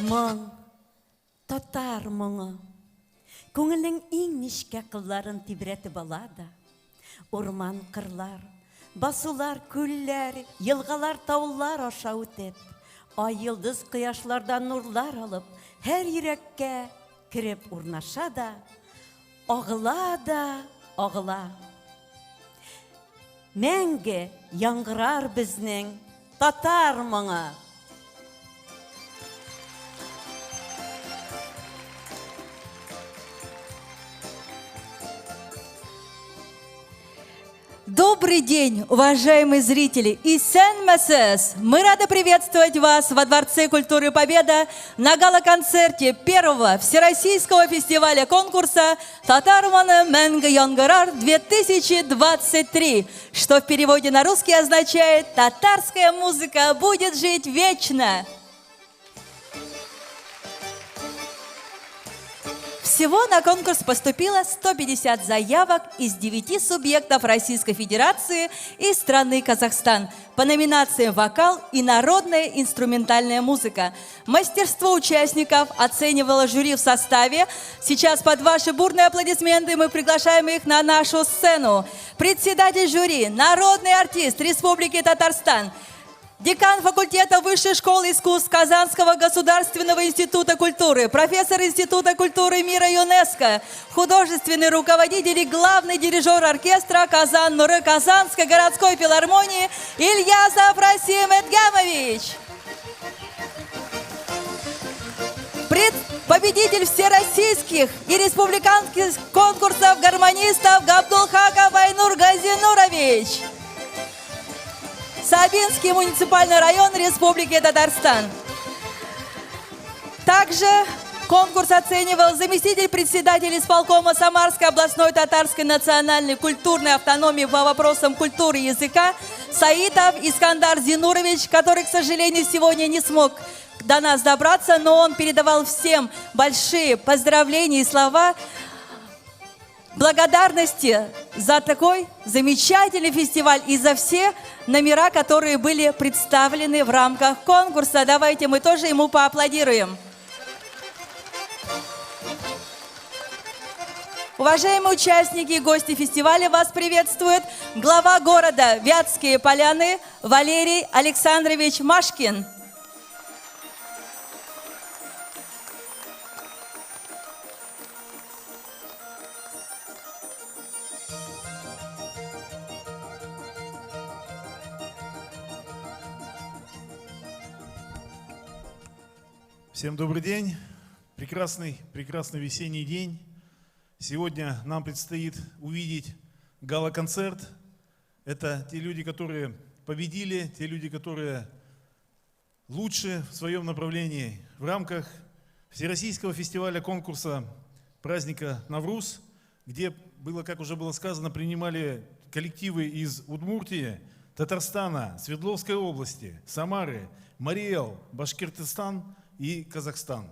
Моң, татар моңы. Күңелнең иң нечкә кылларын тибрәтеп ала да, урман, кырлар, басулар, күлләр, елгалар, таулар аша үтеп, ай, йолдыз, кояшлардан нурлар алып, һәр йөрәккә кереп урнаша да, агыла да агыла. Мәңге яңгырар безнең татар моңы! Добрый день, уважаемые зрители и Сен-Месес! Мы рады приветствовать вас во Дворце культуры Победа на гала-концерте первого Всероссийского фестиваля конкурса «Татар моңы мәңге яңгырар 2023», что в переводе на русский означает «Татарская музыка будет жить вечно». Всего на конкурс поступило 150 заявок из 9 субъектов Российской Федерации и страны Казахстан по номинациям «Вокал» и «Народная инструментальная музыка». Мастерство участников оценивало жюри в составе. Сейчас под ваши бурные аплодисменты мы приглашаем их на нашу сцену. Председатель жюри, народный артист Республики Татарстан, декан факультета Высшей школы искусств Казанского государственного института культуры, профессор Института культуры мира ЮНЕСКО, художественный руководитель и главный дирижер оркестра Казан Нуры Казанской городской филармонии Ильясов Расим Эдгамович. Победитель всероссийских и республиканских конкурсов гармонистов Габдулхаков Айнур Газинурович. Сабинский муниципальный район Республики Татарстан. Также конкурс оценивал заместитель председателя исполкома Самарской областной татарской национальной культурной автономии по вопросам культуры и языка Саитов Искандар Зинурович, который, к сожалению, сегодня не смог до нас добраться, но он передавал всем большие поздравления и слова благодарности за такой замечательный фестиваль и за все номера, которые были представлены в рамках конкурса. Давайте мы тоже ему поаплодируем. Уважаемые участники и гости фестиваля, вас приветствует глава города Вятские Поляны Валерий Александрович Машкин. Всем добрый день. Прекрасный, прекрасный весенний день. Сегодня нам предстоит увидеть гала-концерт. Это те люди, которые победили, те люди, которые лучше в своем направлении в рамках Всероссийского фестиваля конкурса праздника Навруз, где было, как уже было сказано, принимали коллективы из Удмуртии, Татарстана, Свердловской области, Самары, Марий Эл, Башкортостан и Казахстан.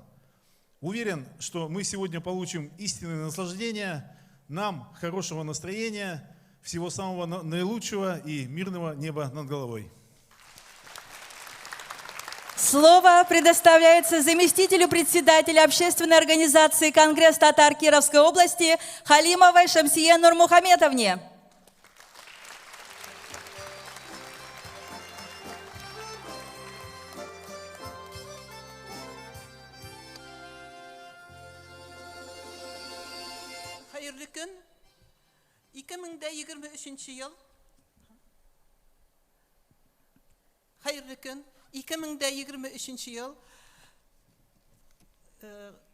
Уверен, что мы сегодня получим истинное наслаждение, нам хорошего настроения, всего самого наилучшего и мирного неба над головой. Слово предоставляется заместителю председателя общественной организации «Конгресс татар Кировской области» Халимовой Шамсие Нурмухаметовне. Хәерле көн. 2023 ел. Хәерле көн. 2023 ел.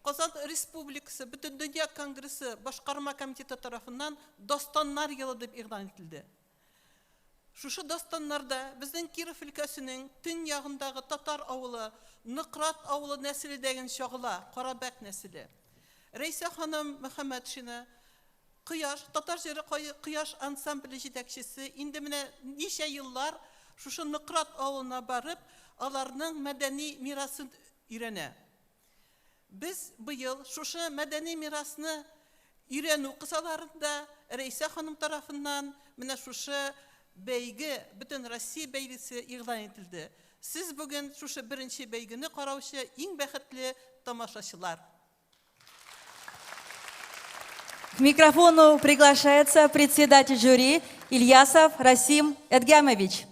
Казан Республикасы Бөтендөнья конгрессы башкарма комитеты тарафыннан Дастаннар елы дип игълан ителде. Шушы дастаннарда безнең Киров өлкәсенең төньягындагы татар авылы Нократ авылы нәселе дәген чагыла, Карабәк нәселе. Рәйсә ханым Мөхәммәтшина, Кояш, татар җыры Кояш ансамбле җитәкчесе, инде менә ничә еллар шушы Нократ авылына барып, аларның мәдәни мирасын өйрәнә. Без быел шушы мәдәни мирасны өйрәнү кысаларында Рәйсә ханым тарафыннан менә шушы бәйге, бөтен Россия бәйгесе игълан ителде. Сез бүген шушы беренче бәйгене караучы иң бәхетле тамашачылар. К микрофону приглашается председатель жюри Ильясов Расим Эдгямович.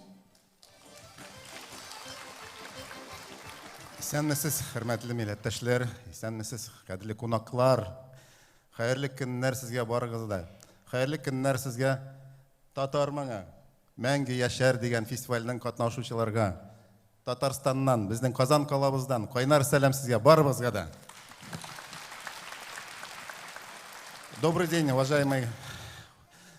Исәнмесез, хөрмәтле милләттәшләр, исәнмесез, кадерле кунаклар. Хәерле көннәр сезгә барыгызга да. Хәерле көннәр сезгә Татар моңы мәңге яшәр дигән фестивальнең катнашучыларга. Татарстаннан, безнең Казан калабыздан кайнар сәлам сезгә барыбызга да. Добрый день, уважаемые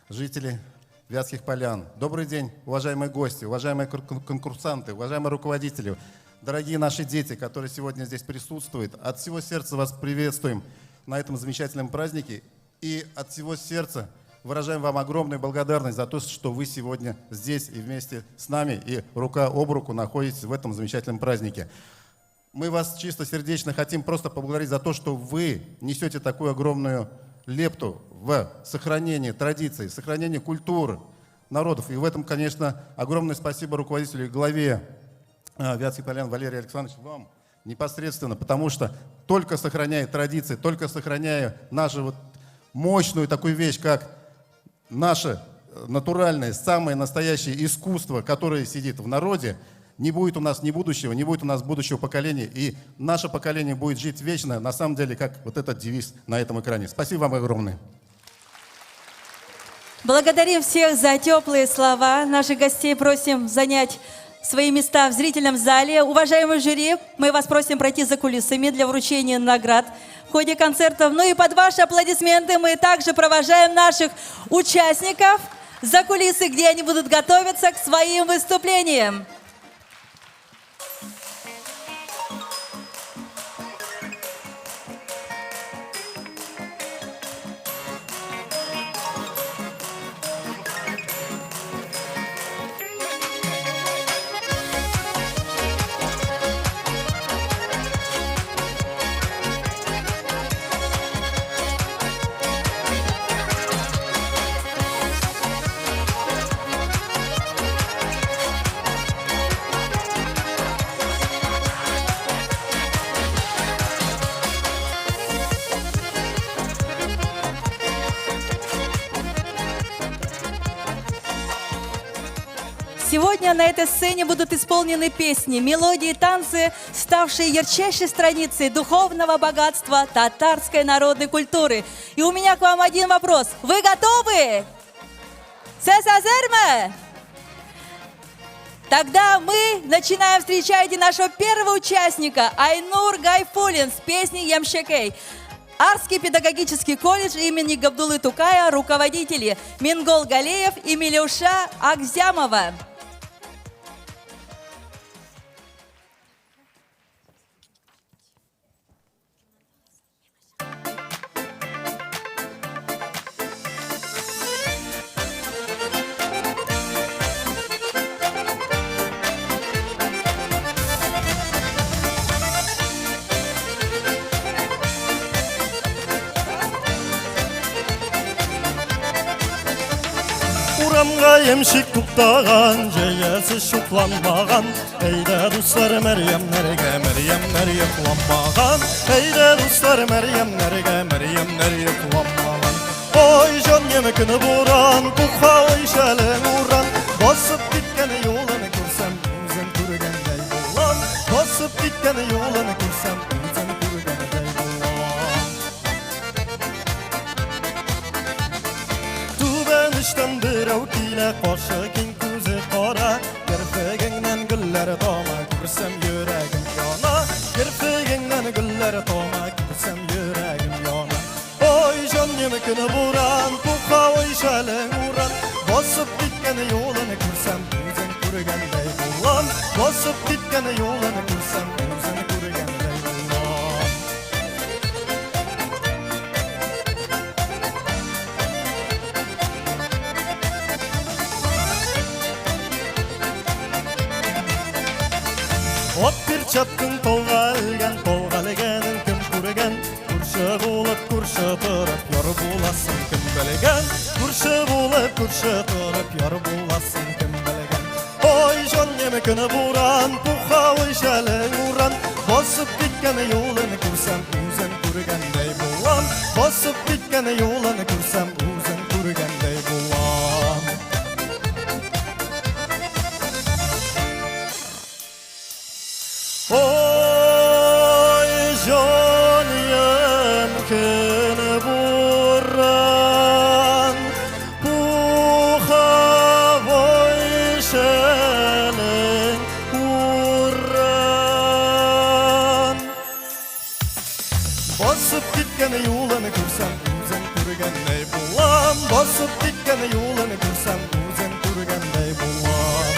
жители Вятских Полян. Добрый день, уважаемые гости, уважаемые конкурсанты, уважаемые руководители, дорогие наши дети, которые сегодня здесь присутствуют. От всего сердца вас приветствуем на этом замечательном празднике и от всего сердца выражаем вам огромную благодарность за то, что вы сегодня здесь и вместе с нами, и рука об руку находитесь в этом замечательном празднике. Мы вас чисто сердечно хотим просто поблагодарить за то, что вы несете такую огромную лепту в сохранение традиций, сохранение культуры народов. И в этом, конечно, огромное спасибо руководителю и главе Вятских Полян Валерию Александровичу, вам непосредственно, потому что только сохраняя традиции, только сохраняя нашу вот мощную такую вещь, как наше натуральное, самое настоящее искусство, которое сидит в народе, не будет у нас ни будущего, не будет у нас будущего поколения, и наше поколение будет жить вечно, на самом деле, как вот этот девиз на этом экране. Спасибо вам огромное. Благодарим всех за теплые слова. Наших гостей просим занять свои места в зрительном зале. Уважаемый жюри, мы вас просим пройти за кулисами для вручения наград в ходе концертов. Ну и под ваши аплодисменты мы также провожаем наших участников за кулисы, где они будут готовиться к своим выступлениям. Сегодня на этой сцене будут исполнены песни, мелодии, танцы, ставшие ярчайшей страницей духовного богатства татарской народной культуры. И у меня к вам один вопрос. Вы готовы? Сез әзерме? Тогда мы начинаем. Встречайте нашего первого участника Айнур Гайфуллин с песней «Ямщекей». Арский педагогический колледж имени Габдуллы Тукая, руководители Мингол Галеев и Милюша Акзямова. Урамга ямщик туктаган, җәясе чукланмаган. Әйдә, дуслар, Мәрьямнәргә, Мәрьямнәр йокламаган. Әйдә, дуслар, Мәрьямнәргә, Мәрьямнәр йокламаган. Ой, җан көне буран, куха ой шәлең уран. Басып киткән юлын күрсәм, үзем күргәндәй булам. Басып киткән юлын күрсәм, үзем күргәндәй булам. Түбән очтан берәү килә, кашы киң, күзе кара. Керфегеңнән гөлләр тама, күрсәм йөрәгем яна. Керфегеңнән гөлләр тама, күрсәм йөрәгем яна. Ой, җаным көне буран, куха ой шәлең уран. Басып киткән юлын күрсәм, үзем күргәндәй булам. Басып киткән юлын күрсәм, үзем күргәндәй булам. Ак перчаткың толга элгән, толга элгәнен кем күргән? Күрше булып, күрше торып, яр буласын кем белгән? Күрше булып, күрше торып, яр буласын кем белгән? Ой, җаным көне буран, пуха шәлең уран. Басып киткән юлын күрсәм, үзен күргәндәй булам. Басып киткән юлын күрсәм, үзен күргәндәй булам. Ой, җаныем, көн буран, пуховой шәлең уран. Басып киткән юлын күрсәм, үзен күргәндәй булам. Басып киткән юлын күрсәм, үзен күргәндәй булам.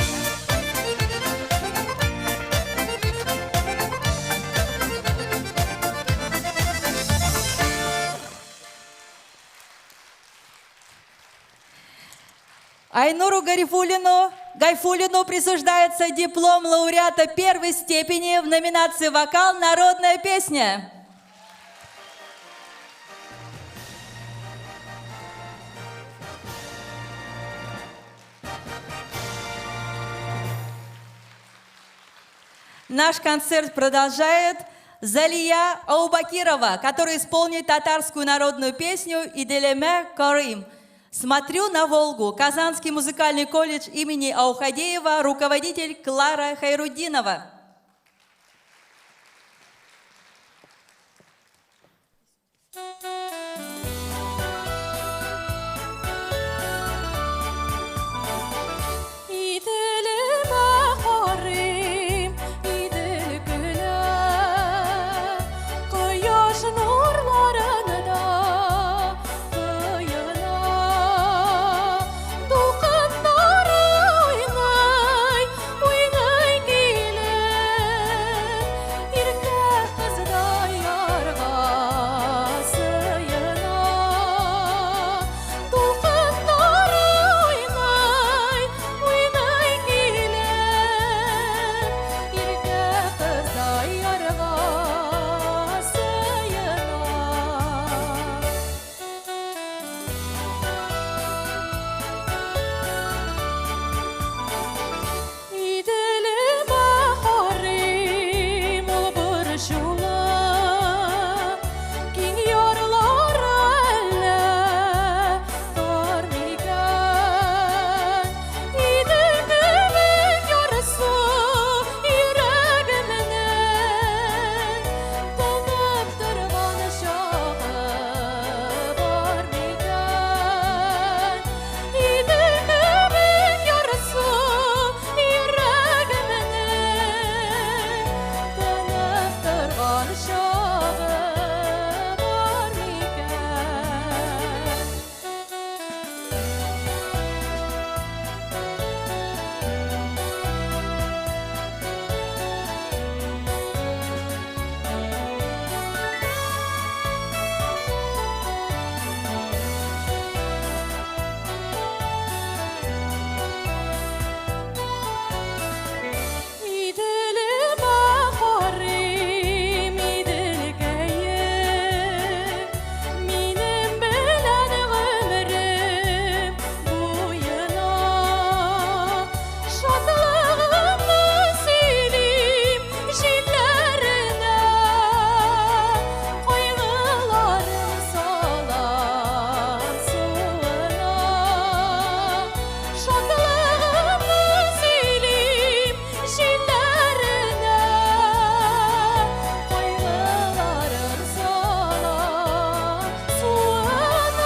Айнуру Гарифуллину, Гайфуллину присуждается диплом лауреата первой степени в номинации «Вокал. Народная песня». Наш концерт продолжает Залия Аубакирова, которая исполнит татарскую народную песню «Иделемә карыйм». «Смотрю на Волгу». Казанский музыкальный колледж имени Аухадеева, руководитель Клара Хайрудинова. Иделемә карыйм, Идел көлә, Кояш нурларында коена. Дулкыннары уйный, уйный килеп, Иркә кыздай ярга сыена. Дулкыннары уйный, уйный килеп, Иркә кыздай ярга сыена. Иделемә карыйм, ул борчулы, Киң ярлары әллә тар микән? Идел кебек ярсу йөрәгемнең, Тынып торган чагы бар микән? Идел кебек ярсу йөрәгемнең, Тынып торган чагы бар микән? Иделемә карыйм, Иделкәем, Минем белән гомерем буена. Шатлыгымны сөйлим җилләренә, Кайгыларым салам суына. Шатлыгымны сөйлим җилләренә, Кайгыларым салам суына.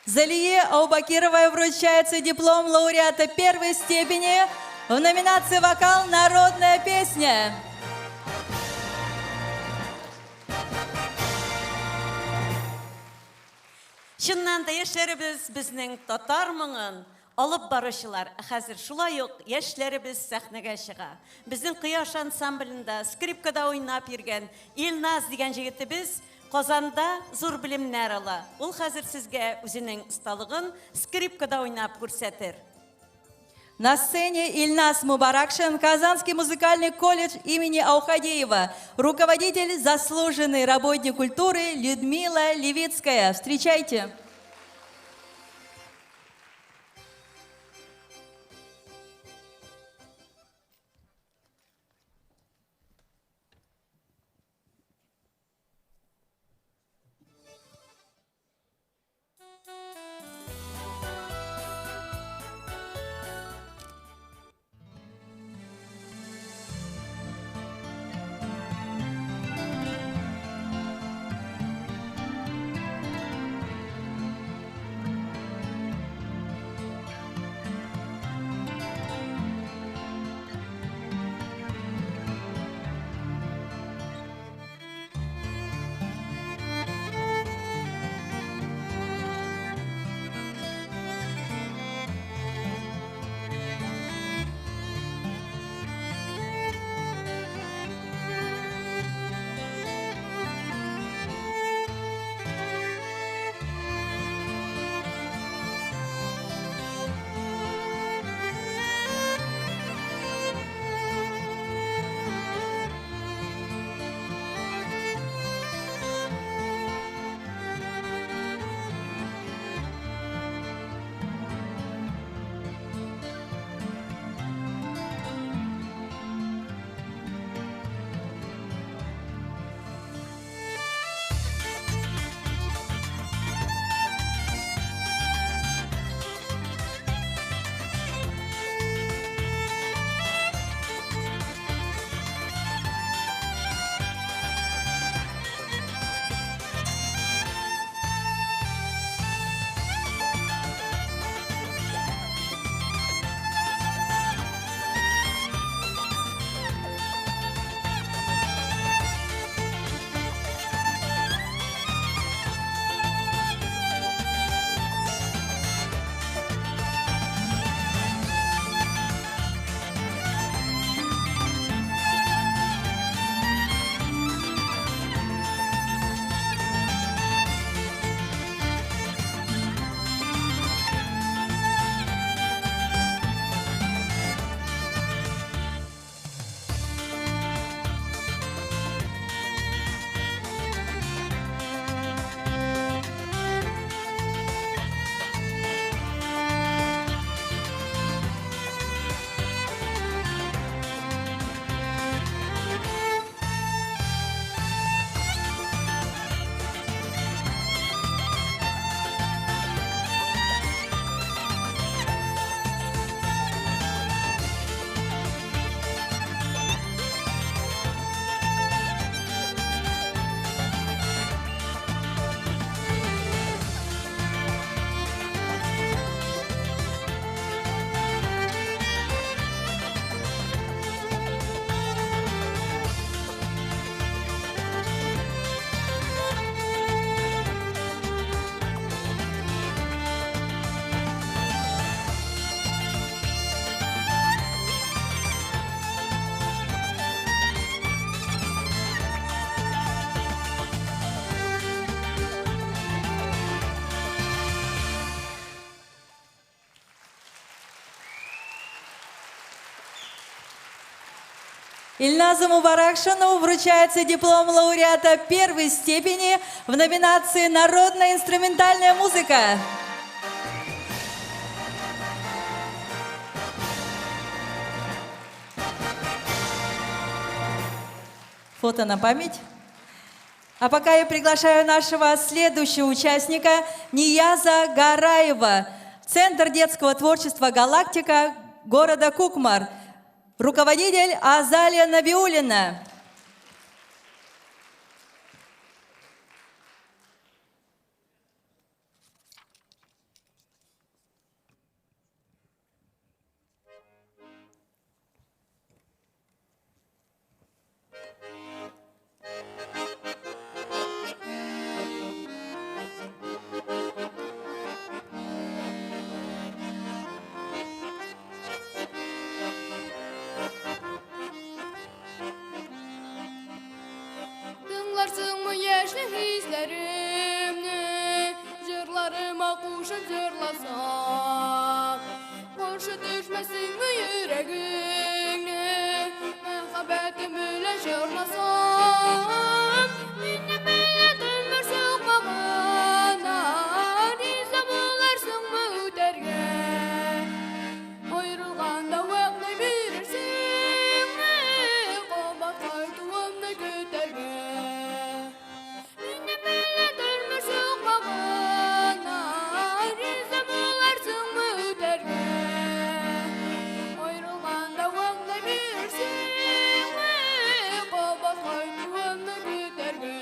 Залие Аубакировой вручается диплом лауреата первой степени в номинации «Вокал. Народная песня». Чыннан да яшьләребез безнең татар моңын алып баручылар. Ә хәзер шулай ук яшьләребез сәхнәгә чыга. Безнең Кояш ансамблендә скрипкада уйнап йөргән Илназ дигән җегетебез Казанда зур белемнәр ала. Ул хәзер сезгә үзенең осталыгын скрипкада уйнап күрсәтер. На сцене Ильнас Мубаракшин, Казанский музыкальный колледж имени Аухадеева, руководитель, заслуженный работник культуры Людмила Левицкая. Встречайте! Ильназу Мубаракшину вручается диплом лауреата первой степени в номинации «Народная инструментальная музыка». Фото на память. А пока я приглашаю нашего следующего участника Нияза Гараева, Центр детского творчества «Галактика» города Кукмар. Руководитель Азалия Набиуллина. Тыңларсыңмы яшьлек хисләремне, Җырларыма кушып җырласам, Каршы төшмәсеңме? җырласам, минем белән гомер сукмагына риза булырсыңмы үтәргә? Аерылганда вәгъдә бирерсеңме, кабат кайтуымны көтәргә? Минем белән гомер сукмагына риза булырсыңмы үтәргә? Аерылганда вәгъдә бирерсеңме, кабат кайтуымны көтәргә?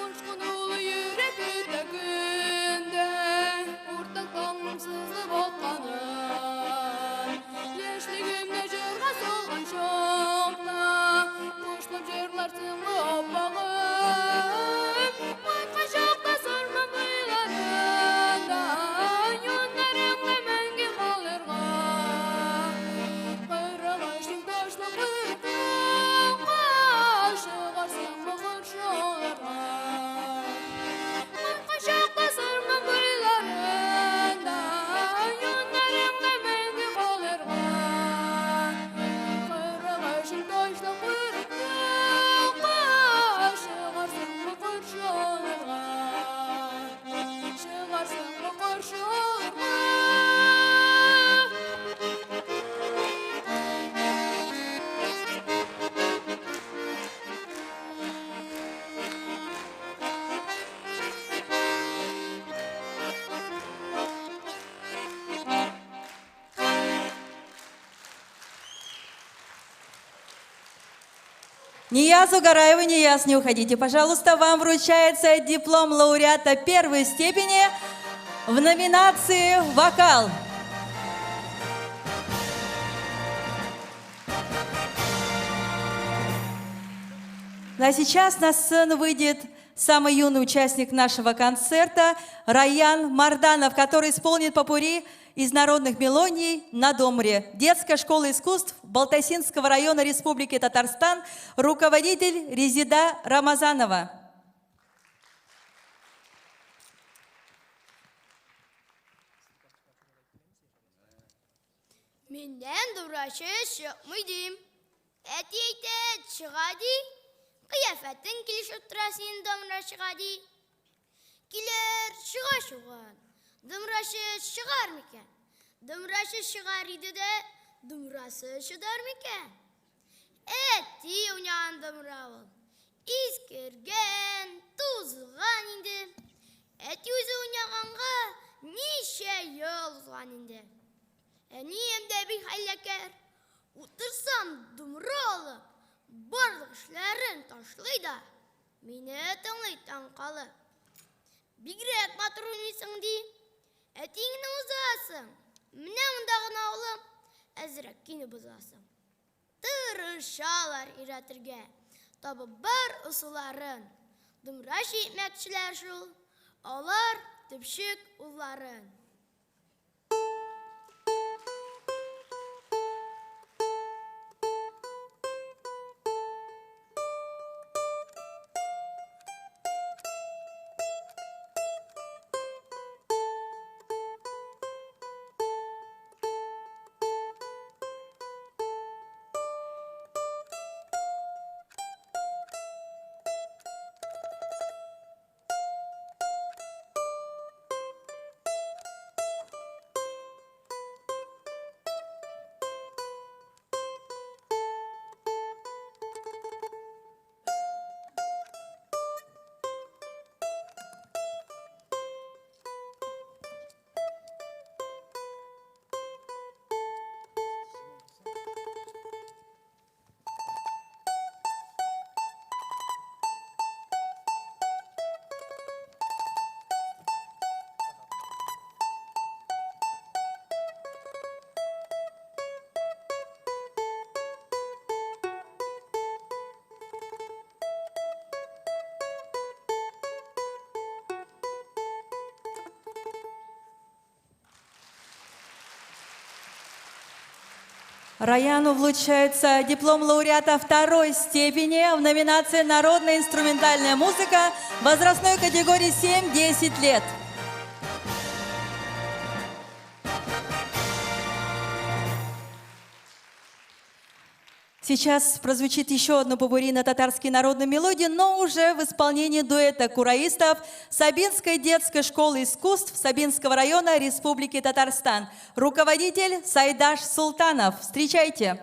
Очкынулы йөрәк көтә көндә, уртак таңның сызылып атканын. Яшьлегемне җырга салган чакта, кушылып җырларсыңмы, аппагым? Кайткан чакта Сарман буйларында, яннарыңда мәңге калырга. Карагачның ташлап кырыкка, чыгарсыңмы каршы алырга? Кайткан чакта Сарман буйларында, яннарыңда мәңге калырга. Карагачың ташлап кырыкка, чыгарсыңмы каршы алырга? Чыгарсыңмы каршы алырга? Ниязу Гараеву, Нияз, не уходите, пожалуйста, вам вручается диплом лауреата первой степени в номинации «Вокал». Ну а сейчас на сцену выйдет самый юный участник нашего концерта Раян Марданов, который исполнит попурри из народных мелодий на домре. Детская школа искусств Балтасинского района Республики Татарстан, руководитель Резида Рамазанова. Миннән домрачы чыкмый дим. Әти әйтә, чыга ди. Кыяфәтең килешеп тора синең домрачыга ди. Килер, чыга чыгуын. Домрачы чыгар микән? Домрачы чыгар иде дә, домрасы чыдар микән? Әти уйнаган домра ул. Искергән, тузган инде. Әти үзе уйнаганга ничә ел узган инде. Әнием дә бик хәйләкәр. Утырсам домра алып, барлык эшләрен ташлый да, мине тыңлый таң калып. Бигрәк матур уйныйсың, ди. Әтиеңне узасың. Менә монда гына, улым, әзрәк көйне бозасың. Тырышалар өйрәтергә, табып бар ысулларын. Домра җитмәкчеләр шул, алар төпчек улларын. Раяну вручается диплом лауреата второй степени в номинации «Народная инструментальная музыка» возрастной категории 7-10 лет. Сейчас прозвучит еще одно попурри на татарские народные мелодии, но уже в исполнении дуэта кураистов Сабинской детской школы искусств Сабинского района Республики Татарстан. Руководитель Сайдаш Султанов. Встречайте!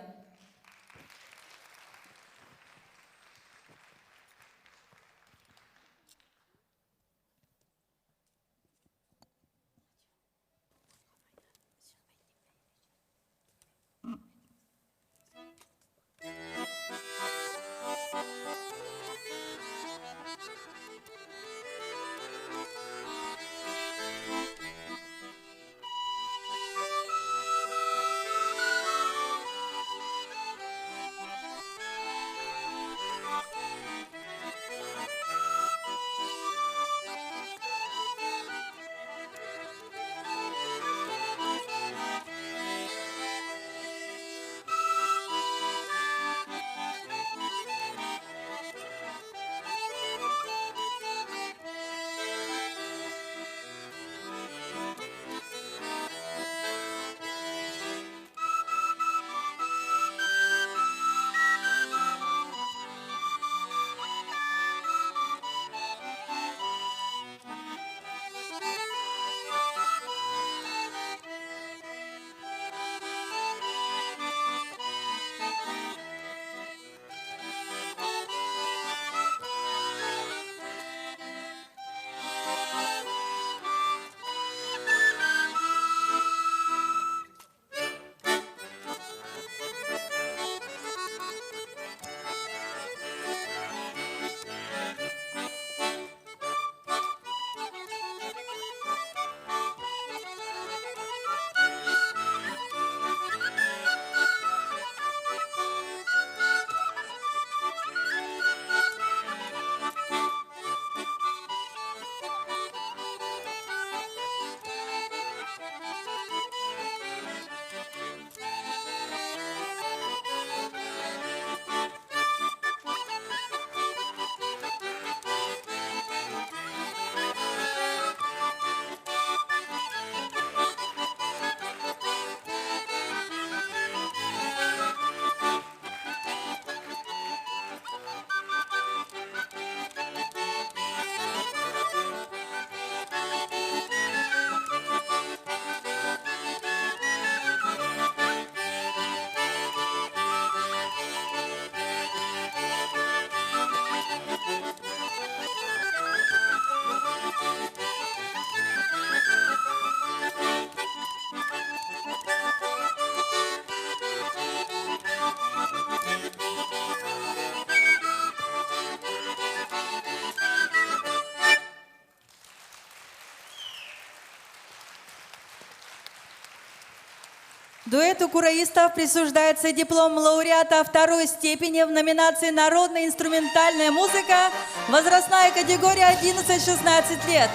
Дуэту кураистов присуждается диплом лауреата второй степени в номинации «Народная инструментальная музыка», возрастная категория 11-16 лет.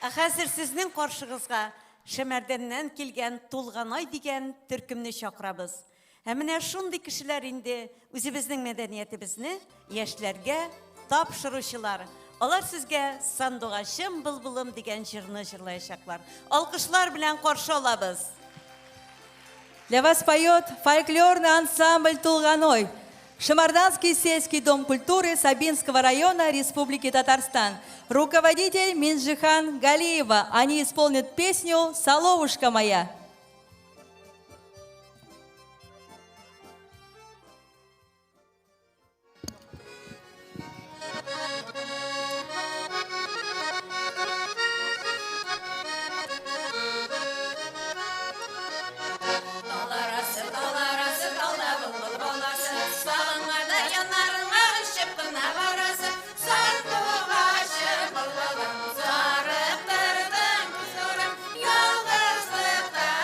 Ә хәзер сезнең каршыгызга Шәмәрдәннән килгән Тулганай дигән төркемне чакырабыз. Ә менә шундый кешеләр инде үзебезнең мәдәниятебезне яшьләргә тапшыручылар. Алар сезгә Сандугачым былбылым дигән җырны җырлаячаклар. Алкышлар белән каршы алабыз. Для вас поет фольклорный ансамбль «Тулганой», Шамарданский сельский дом культуры Сабинского района Республики Татарстан. Руководитель Минжихан Галиева. Они исполнят песню «Соловушка моя». Сарыктырдың күз нурым, ялгызлыкта.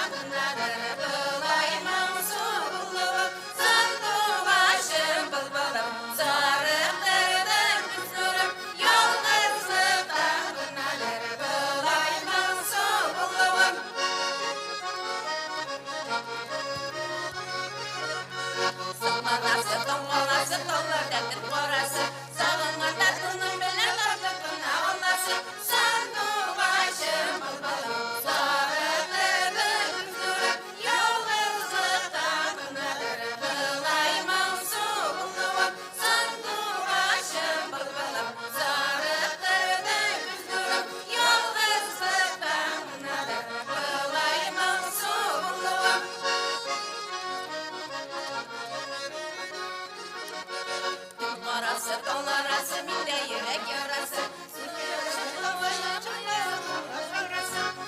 арасы, таулар арасы, миндә йөрәк ярасы.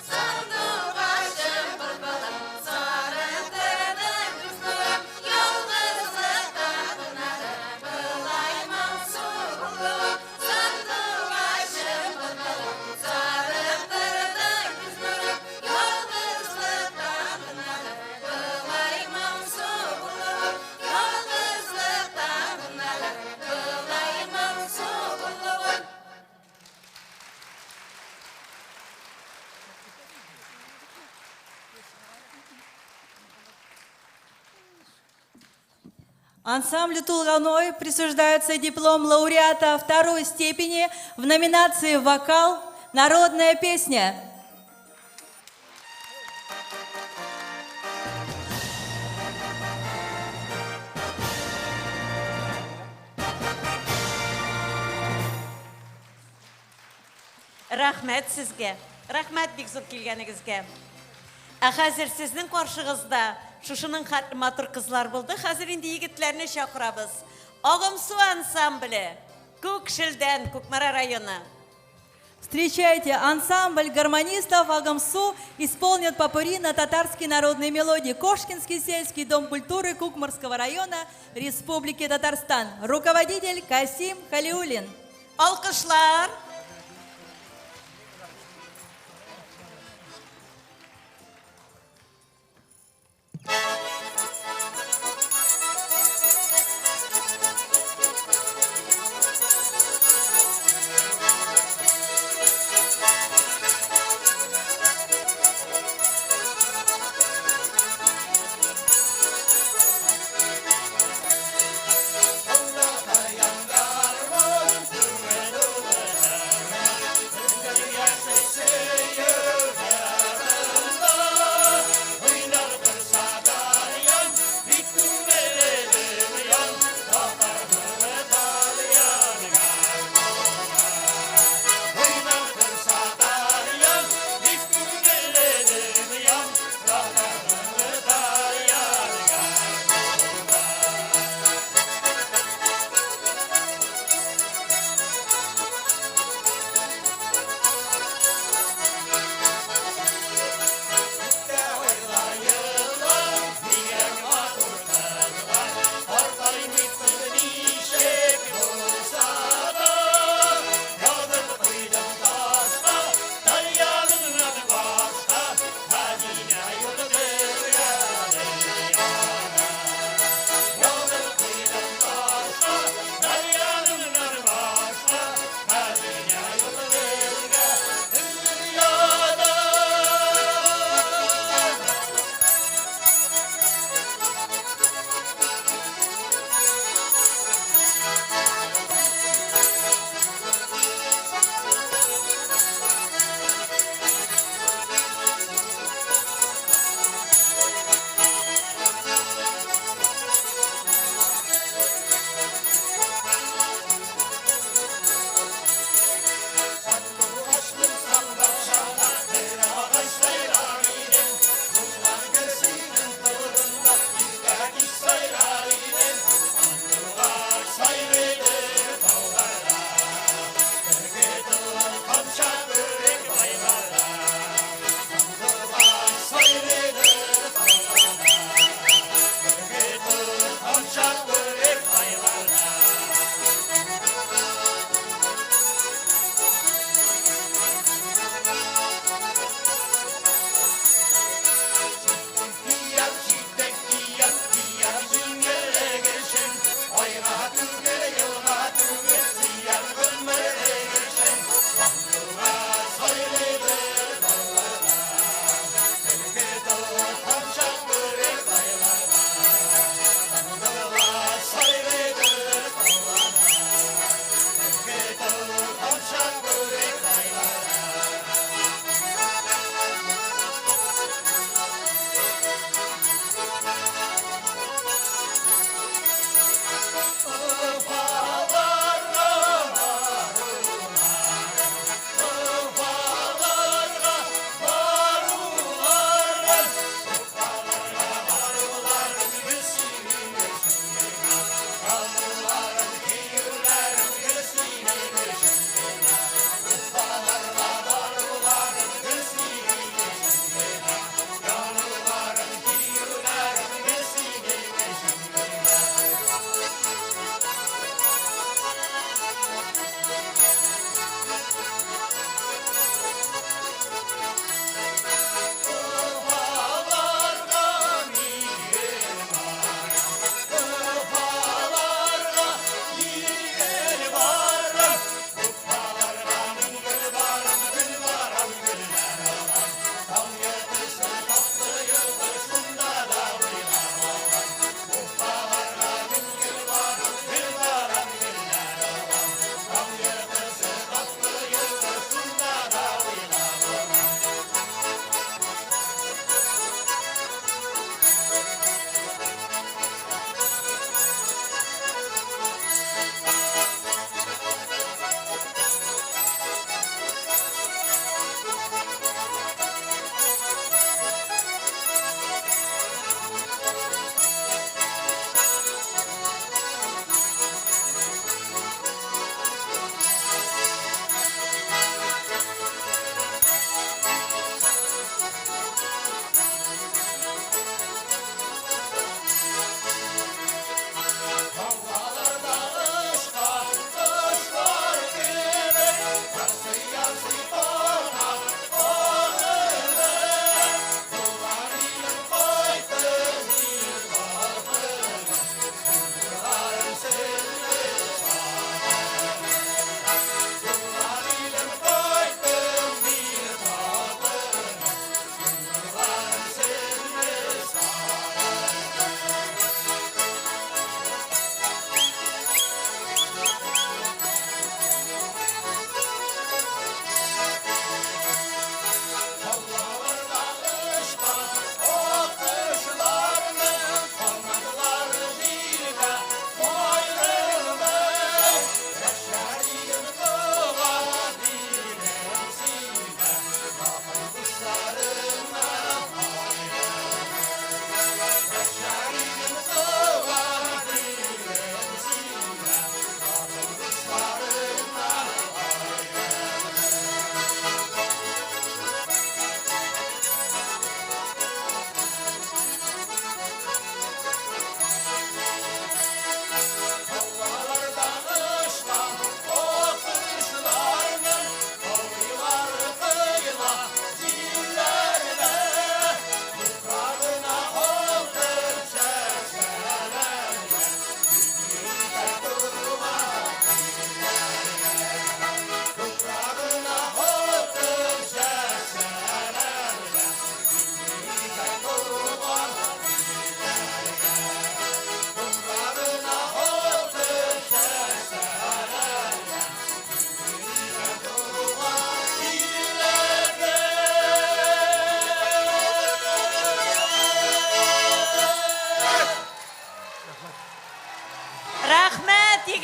Сандугачым, былбылым, сарыктырды күз нурым, ялгызлыкта гынады былай моңсу булуым. Сандугачым, былбылым, сарыктырды күз нурым, ялгызлыкта гынады былай моңсу булуым. Ялгызлыкта гынады былай моңсу булуым. Ансамблю «Тулганой» присуждается диплом лауреата второй степени в номинации «Вокал. Народная песня». Рәхмәт сезгә. Рәхмәт бик зур килгәнегезгә. Ә хәзер сезнең каршыгызда шушының хәтле матур кызлар булды. Хәзер инде егетләрне чакырабыз. Агымсу ансамбле. Күкшелдән, Кукмара районы. Встречайте, ансамбль гармонистов Агамсу исполнит попурри на татарские народные мелодии. Кошкинский сельский дом культуры Кукмарского района Республики Татарстан. Руководитель Касим Халиулин. Алкышлар. Алла яңгар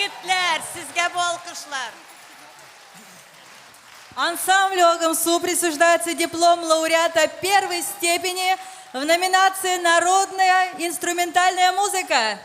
егетләр, сезгә бу алкышлар. Ансамблю Агымсу присуждается диплом лауреата первой степени в номинации «Народная инструментальная музыка».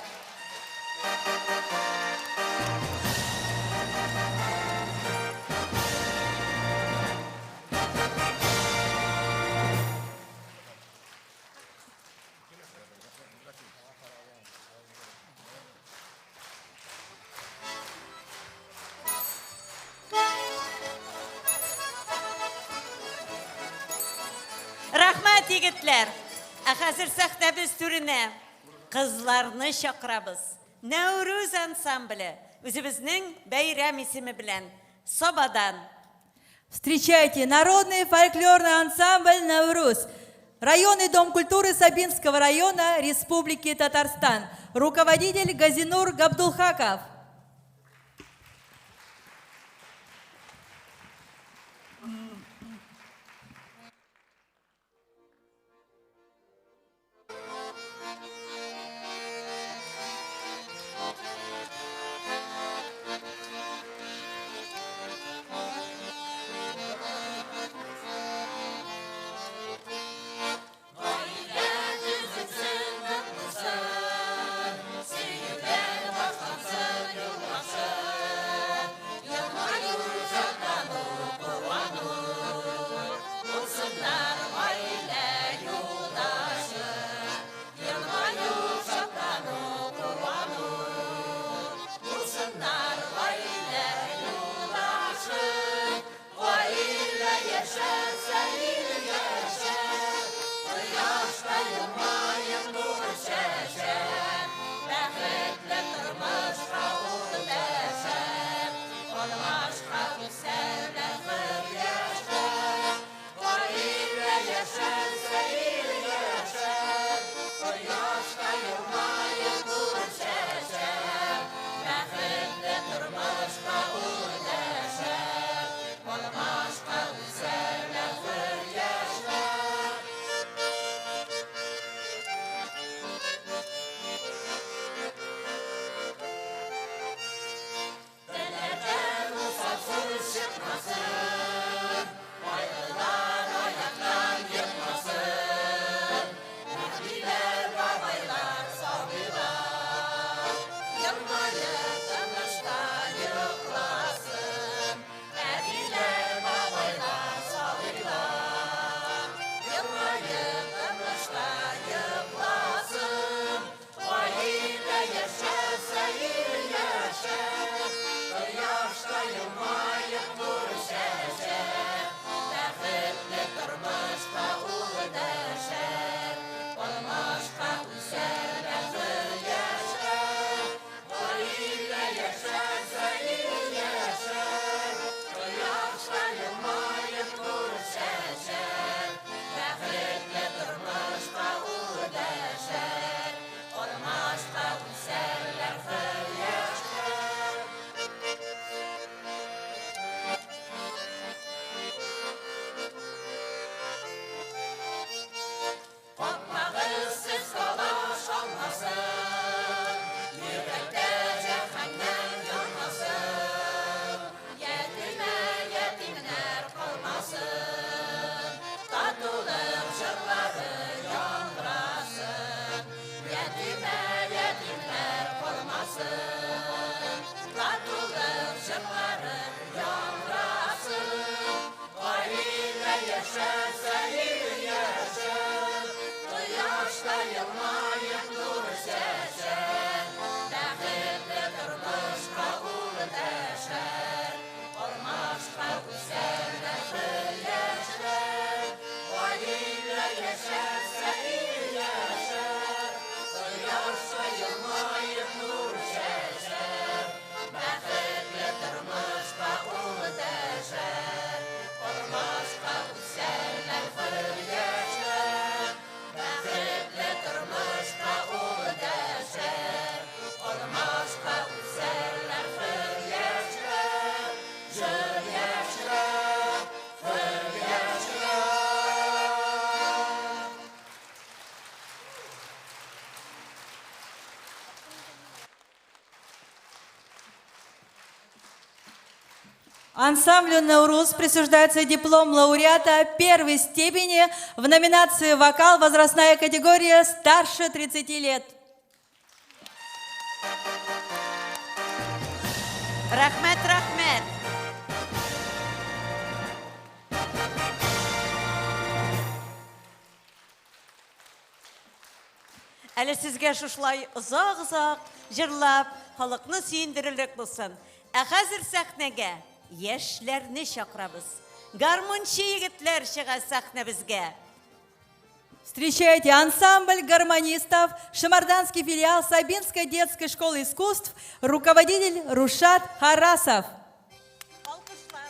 Рәхмәт, егетләр. Ә хәзер сәхнәбез түренә кызларны чакырабыз. Нәүрүз ансамбле үзебезнең бәйрәм исеме белән Сабадан. Встречайте народный фольклорный ансамбль «Навруз». Районный дом культуры Сабинского района Республики Татарстан. Руководитель Газинур Габдулхаков. Сөюдән башлансын. Ансамблю «Науруз» присуждается диплом лауреата первой степени в номинации «Вокал. Возрастная категория старше 30 лет». Рәхмәт, рәхмәт. Әле сезгә шушылай озак-озак җырлап, халыкны сөендерерлек булсын. Ә хәзер сәхнәгә яшьләрне чакырабыз. Гармунчы егетләр чыга сәхнәбезгә. Встречайте ансамбль гармонистов, Шамарданский филиал Сабинской детской школы искусств, руководитель Рушат Харасов. Алкышлар.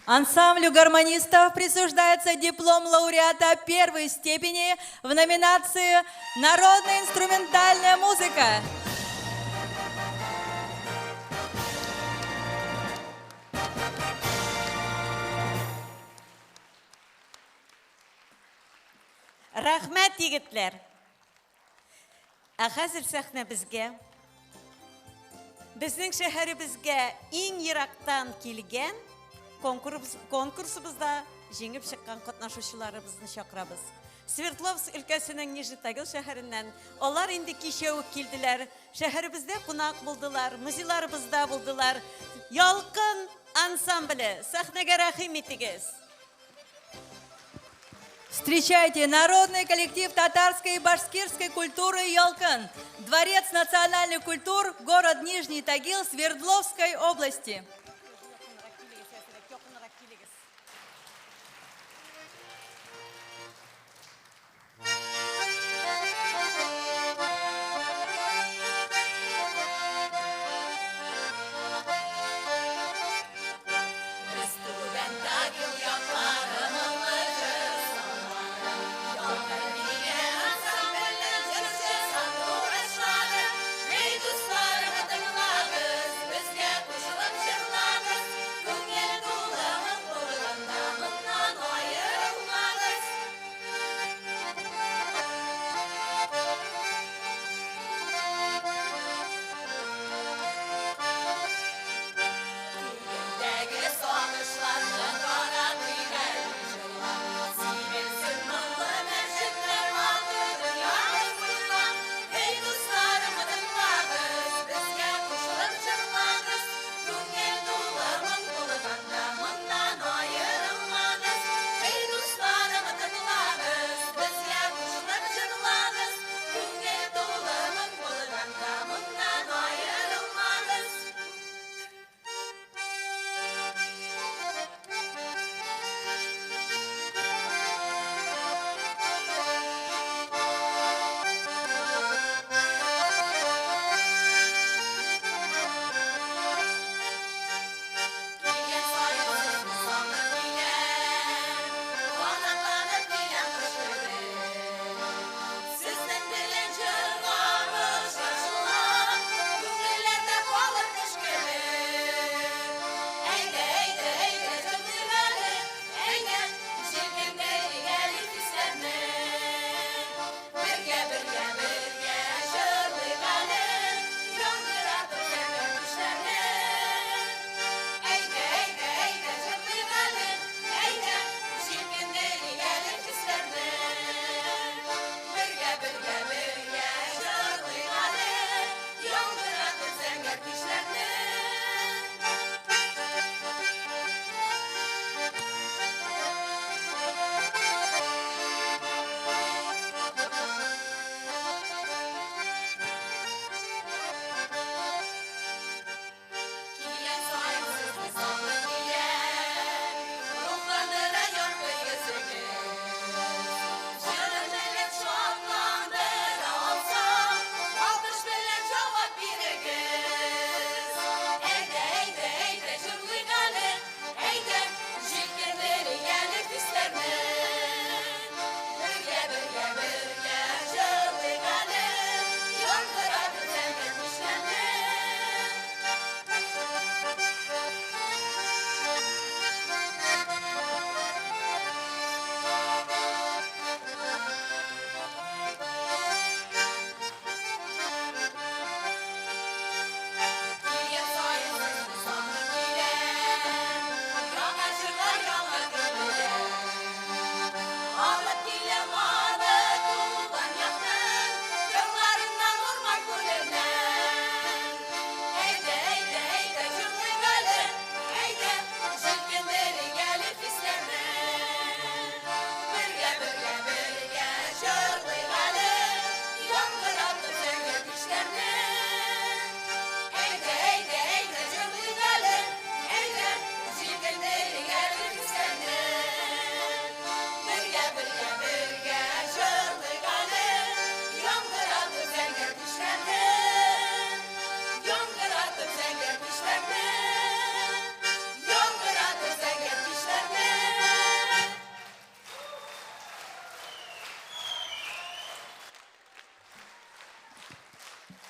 Ансамблю гармонистов присуждается диплом лауреата первой степени в номинации «Народная инструментальная музыка». Рәхмәт, егетләр. Ә хәзер сәхнәбезгә безнең шәһәребезгә иң ерактан килгән конкурс, конкурсыбызда җиңеп чыккан катнашучыларыбызны чакырабыз. Свердловск өлкәсенең Нижний Тагил шәһәреннән алар инде кичә үк килделәр. Шәһәребездә кунак булдылар, музейларыбызда булдылар. Ялкын ансамбле, сәхнәгә рәхим итегез. Встречайте народный коллектив татарской и башкирской культуры «Ялкын». Дворец национальных культур, город Нижний Тагил, Свердловской области. Без Түбән Тагил яклары моңлы җыр салманы, Ялкын дигән ансамбльнең җырчы сандугачлары. Эй, дусларым, тыңлагыз, безгә кушылып җырлагыз.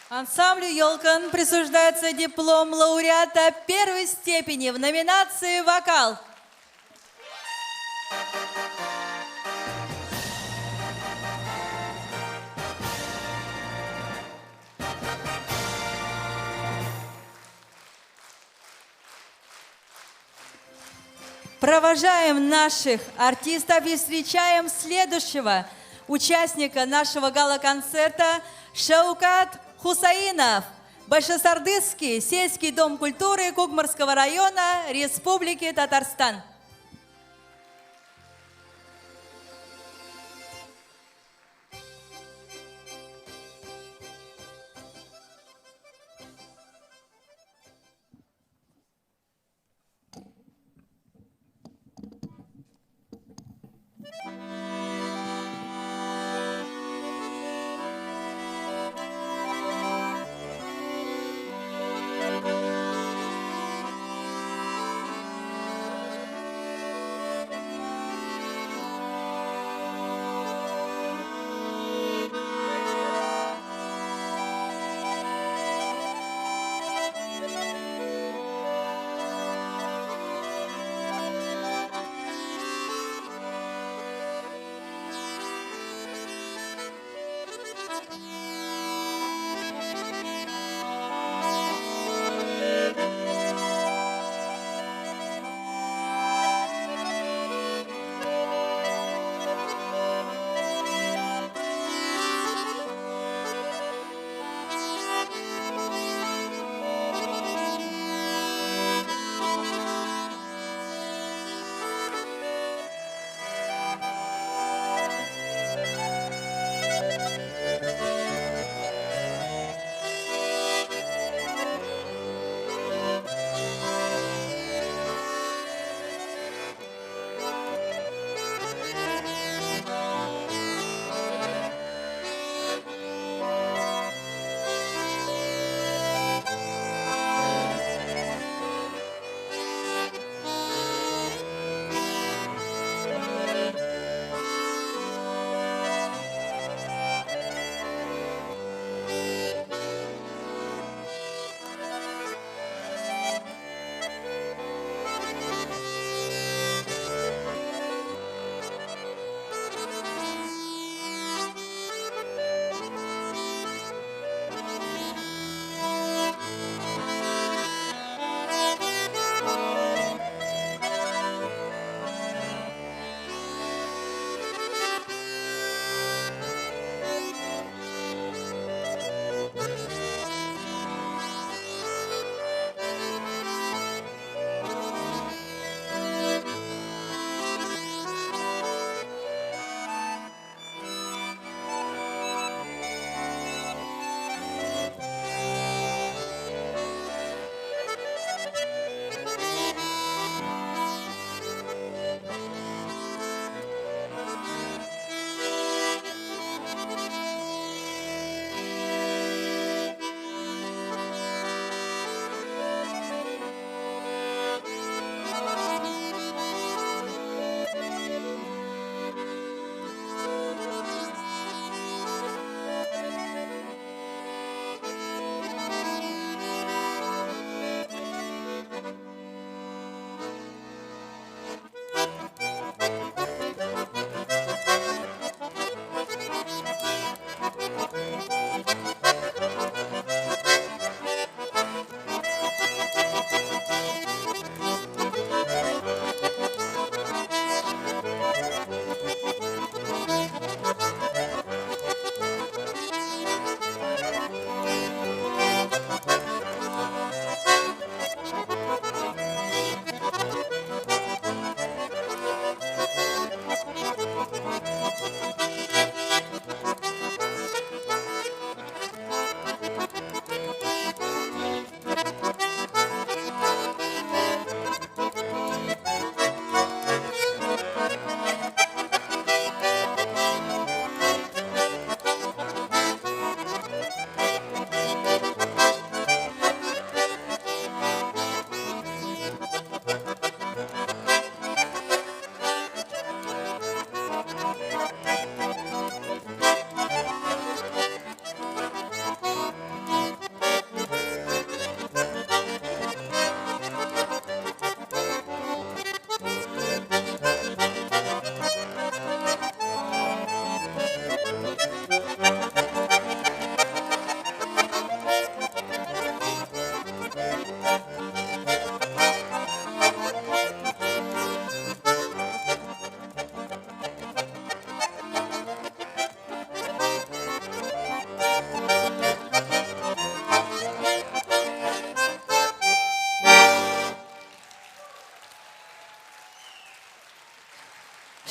Ансамблю «Елкан» присуждается диплом лауреата первой степени в номинации «Вокал». Провожаем наших артистов и встречаем следующего участника нашего гала-концерта Шаукат Хусаинов, Большесардысский сельский дом культуры Кукморского района Республики Татарстан.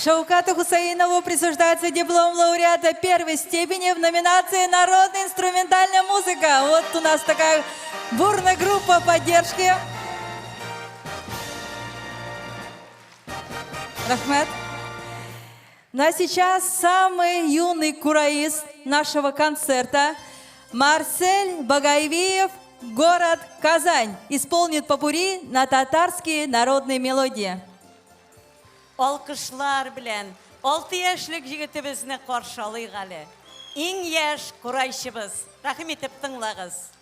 Шаукату Хусаинову присуждается диплом лауреата первой степени в номинации «Народная инструментальная музыка». Вот у нас такая бурная группа поддержки. Рәхмәт. Ну а сейчас самый юный кураист нашего концерта Марсель Багайвиев, город Казань, исполнит попурри на татарские народные мелодии. Алкышлар белән 6 яшьлек егетебезне каршы алыйк әле. Иң яшь курайчыбыз. Рәхим итеп тыңлагыз.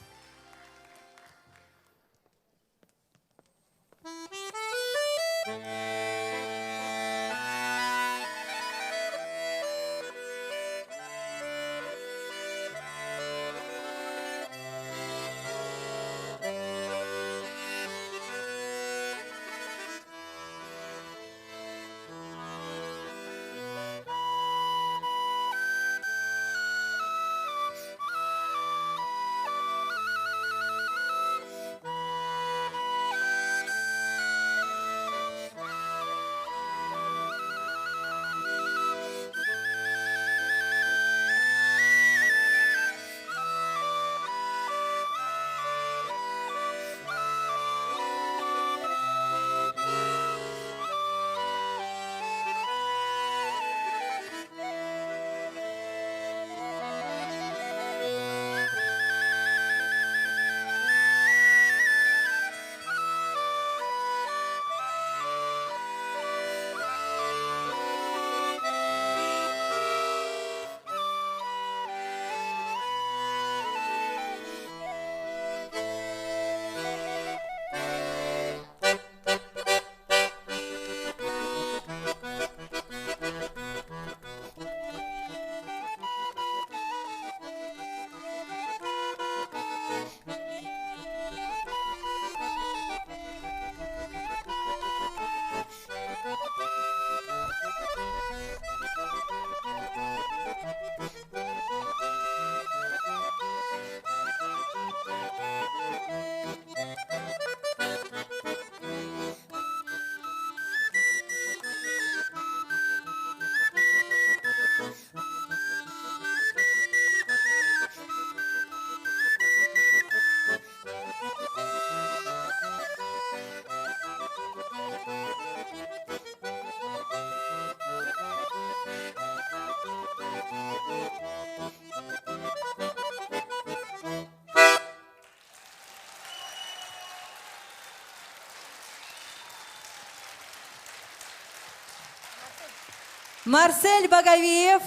Марсель Багавиев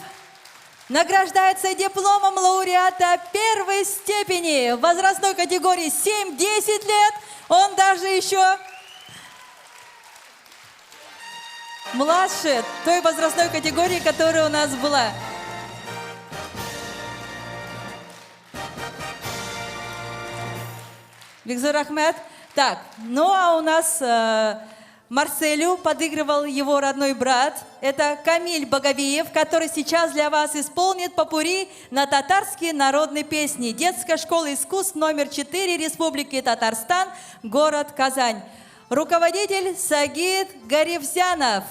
награждается дипломом лауреата первой степени в возрастной категории 7-10 лет. Он даже еще младше той возрастной категории, которая у нас была. Бик зур рәхмәт. Так, ну а у нас Марселю подыгрывал его родной брат. Это Камиль Багавиев, который сейчас для вас исполнит попурри на татарские народные песни. Детская школа искусств номер 4 Республики Татарстан, город Казань. Руководитель Сагит Гарифзянов.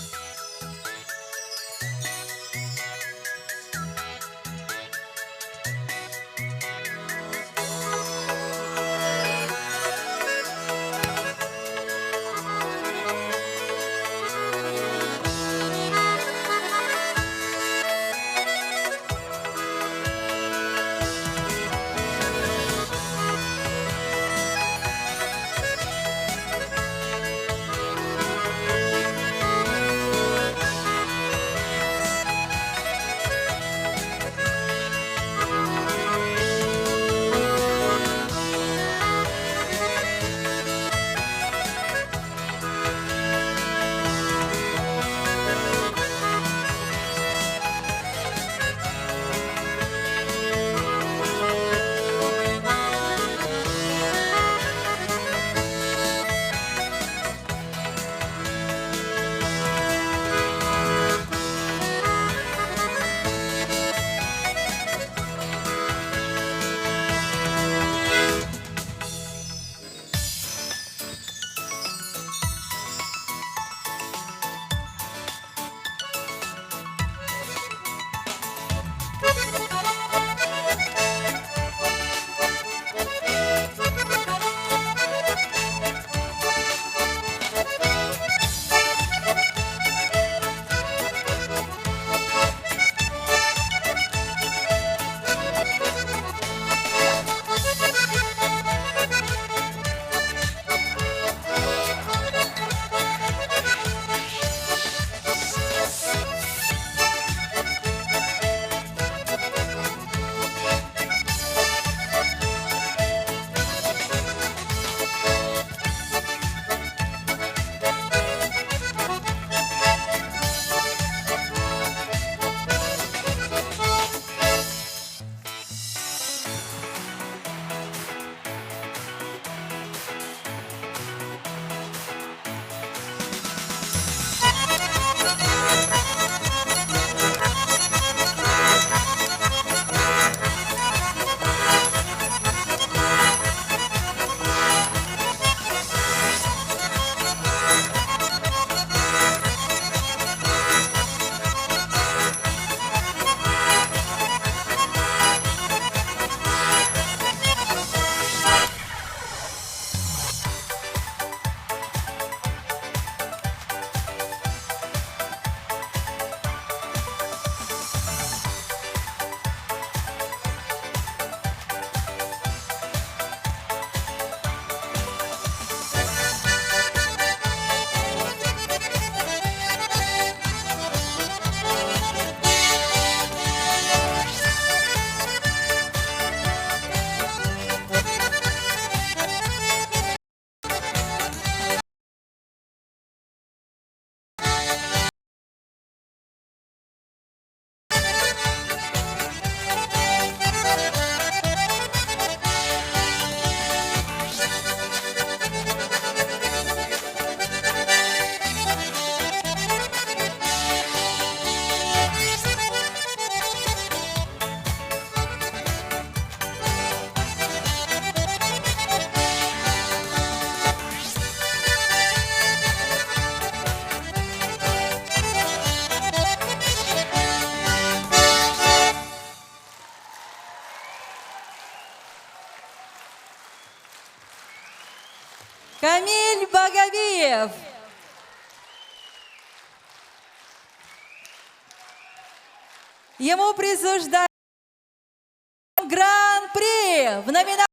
Thank Андреев. Ему присуждают Гран-при в номинации